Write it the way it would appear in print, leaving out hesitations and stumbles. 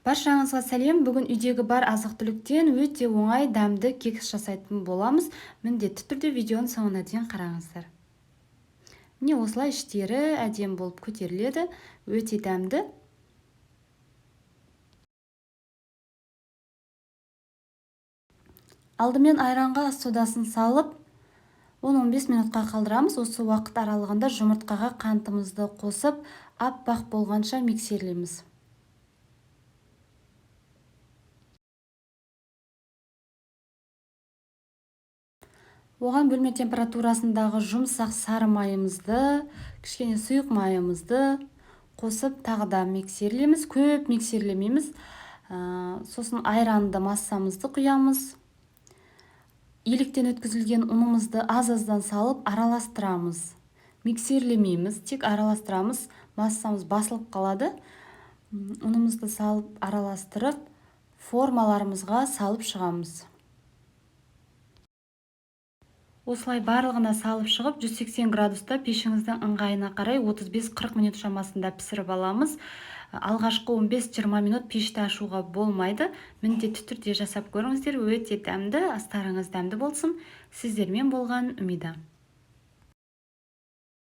Баршаңызға сәлем. Бүгін үйдегі бар азық-түліктен өте оңай дәмді кекс жасайтын боламыз. Міндетті түрде видеоның соңына дейін қараңыздар. Міне, осылай іштері әдемі болып көтеріледі, өте дәмді. Алдымен айранға ас содасын салып, 10-15 минутқа қалдырамыз. Осы уақыт аралығында жұмыртқаға қантымызды қосып, аппақ болғанша миксерлейміз. Оған бөлме температурасындағы жұмсақ сары майымызды, кішкене сұйық майымызды қосып, тағы да миксерлейміз. Көп миксерлемейміз. Сосын айранды массамызды құямыз. Електен өткізілген ұнымызды аз-аздан салып араластырамыз. Миксерлемейміз, тек араластырамыз. Массамыз басылып қалады. Ұнымызды салып араластырып, формаларымызға салып шығамыз. Осылай барлығына салып шығып, 180 градуста пешіңіздің ыңғайына қарай 35-40 минут шамасында пісіріп аламыз. Алғашқы 15-20 минут пешті ашуға болмайды. Міндетті түрде жасап көріңіздер, өте дәмді, астарыңыз дәмді болсын. Сіздермен болған Үмида.